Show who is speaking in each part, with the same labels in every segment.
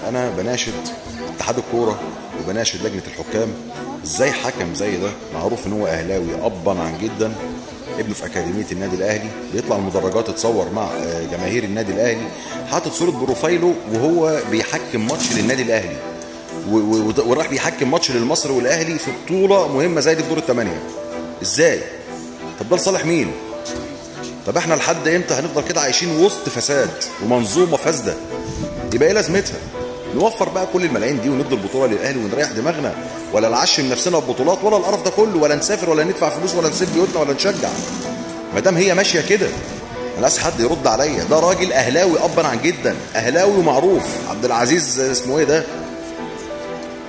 Speaker 1: انا بناشد اتحاد الكورة وبناشد لجنة الحكام، ازاي حكم زي ده معروف ان هو اهلاوي ابا عن جدا، ابنه في اكاديمية النادي الاهلي، بيطلع المدرجات يتصور مع جماهير النادي الاهلي، حاطط صوره profile ه وهو بيحكم ماتش للنادي الاهلي، وراح بيحكم ماتش للمصري والاهلي في بطوله مهمة زي دي في دور الثمانية. ازاي؟ طب ده لصالح مين؟ طب احنا لحد امتى هنفضل كده عايشين وسط فساد ومنظومه فاسدة؟ يبقى ايه لازمتها؟ نوفر بقى كل الملايين دي وندي البطولة للاهلي ونريح دماغنا، ولا نعشم نفسنا ببطولات ولا القرف ده كله، ولا نسافر ولا ندفع فلوس ولا نسيب بيوتنا ولا نشجع. ما دام هي ماشية كده، انا عايز حد يرد عليا. ده راجل اهلاوي ابا عن جدا، اهلاوي ومعروف، عبد العزيز اسمه ايه ده؟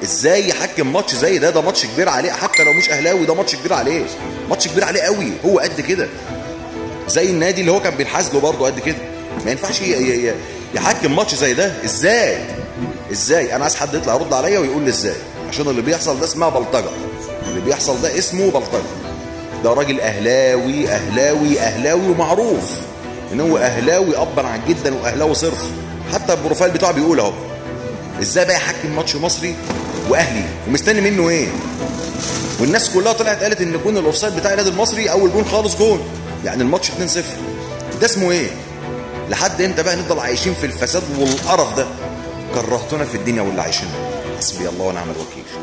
Speaker 1: ازاي يحكم ماتش زي ده؟ ده ماتش كبير عليه، حتى لو مش اهلاوي ده ماتش كبير عليه، ماتش كبير عليه قوي. هو قد كده زي النادي اللي هو كان بينحاز له برضه قد كده، ما ينفعش يحكم ماتش زي ده. ازاي؟ ازاي؟ انا عايز حد يطلع يرد عليا ويقول لي ازاي، عشان اللي بيحصل ده اسمها بلطجه، اللي بيحصل ده اسمه بلطجه. ده راجل اهلاوي اهلاوي اهلاوي ومعروف ان هو اهلاوي ابا عن جدا واهلاوي صرف، حتى ال profile بتاعه بيقول اهو. ازاي بقى يحكم ماتش مصري واهلي ومستني منه ايه؟ والناس كلها طلعت قالت ان جون ال offside بتاع النادي المصري اول جون خالص جون، يعني الماتش 2-0. ده اسمه ايه؟ لحد امتى بقى نفضل عايشين في الفساد والقرف ده؟ كرهتونا في الدنيا واللي عايشينها. حسبي الله ونعم الوكيل.